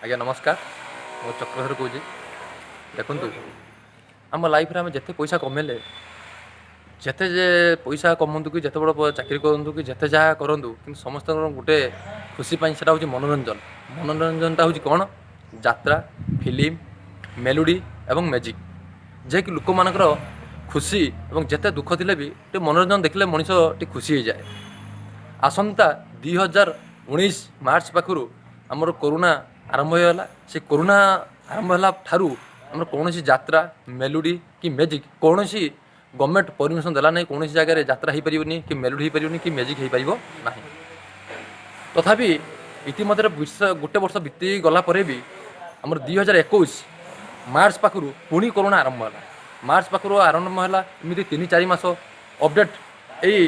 ଆଜ୍ଞା ନମସ୍କାର, ମୁଁ ଚକ୍ରଧର କହୁଛି। ଦେଖନ୍ତୁ, ଆମ ଲାଇଫ୍ରେ ଆମେ ଯେତେ ପଇସା କମେଇଲେ, ଯେତେ ଯେ ପଇସା କମାନ୍ତୁ କି ଯେତେ ବଡ଼ ଚାକିରି କରନ୍ତୁ କି ଯେତେ ଯାହା କରନ୍ତୁ, କିନ୍ତୁ ସମସ୍ତଙ୍କର ଗୋଟେ ଖୁସି ପାଇଁ ସେଟା ହେଉଛି ମନୋରଞ୍ଜନ। ମନୋରଞ୍ଜନଟା ହେଉଛି କ'ଣ? ଯାତ୍ରା, ଫିଲ୍ମ, ମେଲୋଡ଼ି ଏବଂ ମ୍ୟାଜିକ୍, ଯିଏକି ଲୋକମାନଙ୍କର ଖୁସି ଏବଂ ଯେତେ ଦୁଃଖ ଥିଲେ ବି ଟିକେ ମନୋରଞ୍ଜନ ଦେଖିଲେ ମଣିଷ ଟିକେ ଖୁସି ହେଇଯାଏ। ଆସନ୍ତା 2019 ମାର୍ଚ୍ଚ ପାଖରୁ ଆମର କରୋନା ଆରମ୍ଭ ହୋଇଗଲା। ସେ କରୋନା ଆରମ୍ଭ ହେଲା ଠାରୁ ଆମର କୌଣସି ଯାତ୍ରା, ମେଲୋଡ଼ି କି ମ୍ୟାଜିକ୍ କୌଣସି ଗଭର୍ଣ୍ଣମେଣ୍ଟ ପରମିସନ୍ ଦେଲା ନାହିଁ। କୌଣସି ଜାଗାରେ ଯାତ୍ରା ହେଇପାରିବନି କି ମେଲୋଡ଼ି ହେଇପାରିବନି କି ମ୍ୟାଜିକ୍ ହେଇପାରିବ ନାହିଁ। ତଥାପି ଇତିମଧ୍ୟରେ ବର୍ଷ ଗୋଟେ ବର୍ଷ ବିତି ଗଲା ପରେ ବି ଆମର 2021 ମାର୍ଚ୍ଚ ପାଖରୁ ପୁଣି କରୋନା ଆରମ୍ଭ ହେଲା। ମାର୍ଚ୍ଚ ପାଖରୁ ଆରମ୍ଭ ହେଲା, ଏମିତି 3-4 ମାସ ଅପଡ଼େଟ୍ ଏଇ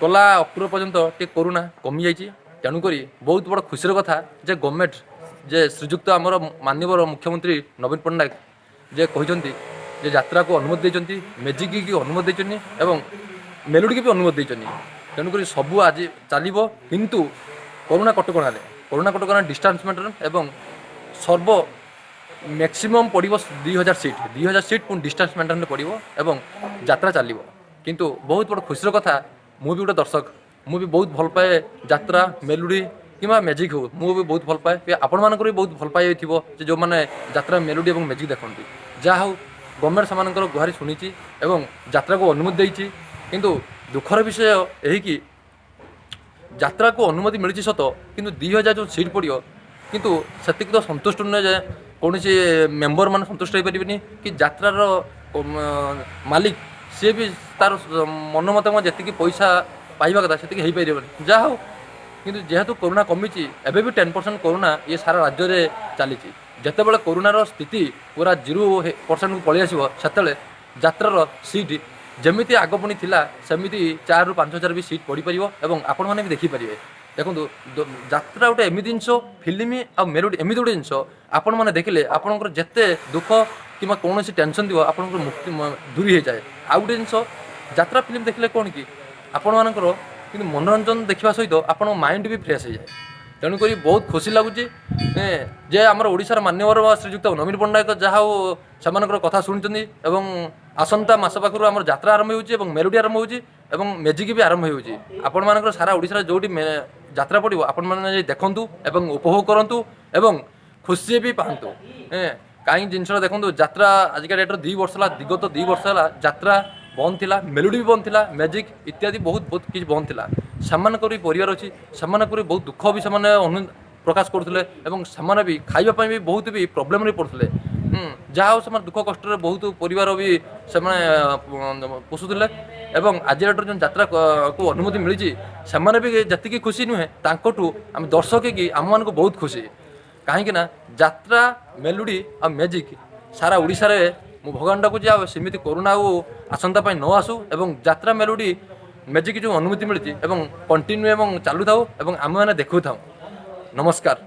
ଗଲା ଅକ୍ଟୋବର ପର୍ଯ୍ୟନ୍ତ ଟିକେ କରୋନା କମିଯାଇଛି। ତେଣୁକରି ବହୁତ ବଡ଼ ଖୁସିର କଥା ଯେ ଗଭର୍ଣ୍ଣମେଣ୍ଟ, ଯେ ଶ୍ରୀଯୁକ୍ତ ଆମର ମାନ୍ୟବର ମୁଖ୍ୟମନ୍ତ୍ରୀ ନବୀନ ପଟ୍ଟନାୟକ ଯେ କହିଛନ୍ତି ଯେ ଯାତ୍ରାକୁ ଅନୁମତି ଦେଇଛନ୍ତି, ମ୍ୟାଜିକ୍କି ଅନୁମତି ଦେଇଛନ୍ତି ଏବଂ ମେଲୋଡ଼ିକି ବି ଅନୁମତି ଦେଇଛନ୍ତି। ତେଣୁକରି ସବୁ ଆଜି ଚାଲିବ, କିନ୍ତୁ କରୋନା କଟକଣାରେ, କରୋନା କଟକଣା, ଡିଷ୍ଟାନ୍ସ ମେଣ୍ଟେନ୍ ଏବଂ ସର୍ବ ମ୍ୟାକ୍ସିମମ୍ ପଡ଼ିବ 2000 ସିଟ୍। 2000 ସିଟ୍ ପୁଣି ଡିଷ୍ଟାନ୍ସ ମେଣ୍ଟେନ୍ରେ ପଡ଼ିବ ଏବଂ ଯାତ୍ରା ଚାଲିବ। କିନ୍ତୁ ବହୁତ ବଡ଼ ଖୁସିର କଥା, ମୁଁ ବି ଗୋଟେ ଦର୍ଶକ, ମୁଁ ବି ବହୁତ ଭଲ ପାଏ ଯାତ୍ରା, ମେଲୋଡ଼ି କିମ୍ବା ମ୍ୟାଜିକ୍ ହଉ, ମୁଁ ବି ବହୁତ ଭଲ ପାଏ। କି ଆପଣମାନଙ୍କର ବି ବହୁତ ଭଲ ପାଇଥିବ ଯେ ଯେଉଁମାନେ ଯାତ୍ରା, ମେଲୋଡ଼ି ଏବଂ ମ୍ୟାଜିକ୍ ଦେଖନ୍ତି। ଯାହା ହଉ, ଗଭର୍ଣ୍ଣମେଣ୍ଟ ସେମାନଙ୍କର ଗୁହାରି ଶୁଣିଛି ଏବଂ ଯାତ୍ରାକୁ ଅନୁମତି ଦେଇଛି। କିନ୍ତୁ ଦୁଃଖର ବିଷୟ ଏହିକି ଯାତ୍ରାକୁ ଅନୁମତି ମିଳିଛି ସତ, କିନ୍ତୁ 2000 ଯେଉଁ ସିଟ୍ ପଡ଼ିବ, କିନ୍ତୁ ସେତିକି ତ ସନ୍ତୁଷ୍ଟ ନୁହେଁ ଯେ କୌଣସି ମେମ୍ବର ମାନେ ସନ୍ତୁଷ୍ଟ ହେଇପାରିବେନି କି ଯାତ୍ରାର ମାଲିକ ସିଏ ବି ତାର ମନ ମତାମତ ଯେତିକି ପଇସା ପାଇବା କଥା ସେତିକି ହେଇପାରିବନି। ଯାହା ହଉ, କିନ୍ତୁ ଯେହେତୁ କରୋନା କମିଛି, ଏବେ ବି 10% କରୋନା ଇଏ ସାରା ରାଜ୍ୟରେ ଚାଲିଛି। ଯେତେବେଳେ କରୋନାର ସ୍ଥିତି ପୁରା 0%କୁ ପଳେଇ ଆସିବ, ସେତେବେଳେ ଯାତ୍ରାର ସିଟ୍ ଯେମିତି ଆଗ ପୁଣି ଥିଲା, ସେମିତି 4ରୁ 5 ହଜାର ବି ସିଟ୍ ପଡ଼ିପାରିବ ଏବଂ ଆପଣମାନେ ବି ଦେଖିପାରିବେ। ଦେଖନ୍ତୁ, ଯାତ୍ରା ଗୋଟେ ଏମିତି ଜିନିଷ, ଫିଲ୍ମ ଆଉ ମେଲୋଡ଼ି ଏମିତି ଗୋଟେ ଜିନିଷ, ଆପଣମାନେ ଦେଖିଲେ ଆପଣଙ୍କର ଯେତେ ଦୁଃଖ କିମ୍ବା କୌଣସି ଟେନସନ୍ ଥିବ, ଆପଣଙ୍କର ମୁକ୍ତି ଦୂରୀ ହେଇଯାଏ। ଆଉ ଗୋଟେ ଜିନିଷ, ଯାତ୍ରା ଫିଲ୍ମ ଦେଖିଲେ କ'ଣ କି ଆପଣମାନଙ୍କର କିନ୍ତୁ ମନୋରଞ୍ଜନ ଦେଖିବା ସହିତ ଆପଣଙ୍କ ମାଇଣ୍ଡ ବି ଫ୍ରେଶ୍ ହେଇଯାଏ। ତେଣୁକରି ବହୁତ ଖୁସି ଲାଗୁଛି ଯେ ଆମର ଓଡ଼ିଶାର ମାନ୍ୟବର ଶ୍ରୀଯୁକ୍ତ ନବୀନ ପଟ୍ଟନାୟକ ଯାହା ହଉ ସେମାନଙ୍କର କଥା ଶୁଣିଛନ୍ତି ଏବଂ ଆସନ୍ତା ମାସ ପାଖରୁ ଆମର ଯାତ୍ରା ଆରମ୍ଭ ହେଉଛି ଏବଂ ମେଲୋଡ଼ି ଆରମ୍ଭ ହେଉଛି ଏବଂ ମ୍ୟାଜିକ୍ ବି ଆରମ୍ଭ ହେଉଛି। ଆପଣମାନଙ୍କର ସାରା ଓଡ଼ିଶାରେ ଯେଉଁଠି ଯାତ୍ରା ପଡ଼ିବ, ଆପଣମାନେ ଯାଇ ଦେଖନ୍ତୁ ଏବଂ ଉପଭୋଗ କରନ୍ତୁ ଏବଂ ଖୁସି ବି ପାଆନ୍ତୁ। କାହିଁକି ଜିନିଷଟା ଦେଖନ୍ତୁ, ଯାତ୍ରା ଆଜିକା ଡେଟ୍ରେ 2 ବର୍ଷ ହେଲା, ବିଗତ 2 ବର୍ଷ ହେଲା ଯାତ୍ରା ବନ୍ଦ ଥିଲା, ମେଲୋଡ଼ି ବି ବନ୍ଦ ଥିଲା, ମ୍ୟାଜିକ୍ ଇତ୍ୟାଦି ବହୁତ ବହୁତ କିଛି ବନ୍ଦ ଥିଲା। ସେମାନଙ୍କର ବି ପରିବାର ଅଛି, ସେମାନଙ୍କର ବି ବହୁତ ଦୁଃଖ ବି ସେମାନେ ପ୍ରକାଶ କରୁଥିଲେ ଏବଂ ସେମାନେ ବି ଖାଇବା ପାଇଁ ବି ବହୁତ ବି ପ୍ରୋବ୍ଲେମରେ ପଡ଼ୁଥିଲେ। ଯାହା ହଉ, ସେମାନେ ଦୁଃଖ କଷ୍ଟରେ ବହୁତ ପରିବାର ବି ସେମାନେ ପୋଷୁଥିଲେ ଏବଂ ଆଜି ଡେଟ୍ରେ ଯେଉଁ ଯାତ୍ରାକୁ ଅନୁମତି ମିଳିଛି, ସେମାନେ ବି ଯେତିକି ଖୁସି ନୁହେଁ, ତାଙ୍କଠୁ ଆମେ ଦର୍ଶକ କି ଆମମାନଙ୍କୁ ବହୁତ ଖୁସି। କାହିଁକି ନା ଯାତ୍ରା, ମେଲୋଡ଼ି ଆଉ ମ୍ୟାଜିକ୍ ସାରା ଓଡ଼ିଶାରେ ମୁଁ ଭଗବାନ ଡାକୁଛି ଆଉ ସେମିତି କରୋନା ଆଉ ଆସନ୍ତା ପାଇଁ ନ ଆସୁ ଏବଂ ଯାତ୍ରା, ମେଲୋଡ଼ି, ମ୍ୟାଜିକ୍ ଯେଉଁ ଅନୁମତି ମିଳିଛି ଏବଂ କଣ୍ଟିନ୍ୟୁ ଏବଂ ଚାଲୁଥାଉ ଏବଂ ଆମେମାନେ ଦେଖୁଥାଉ। ନମସ୍କାର।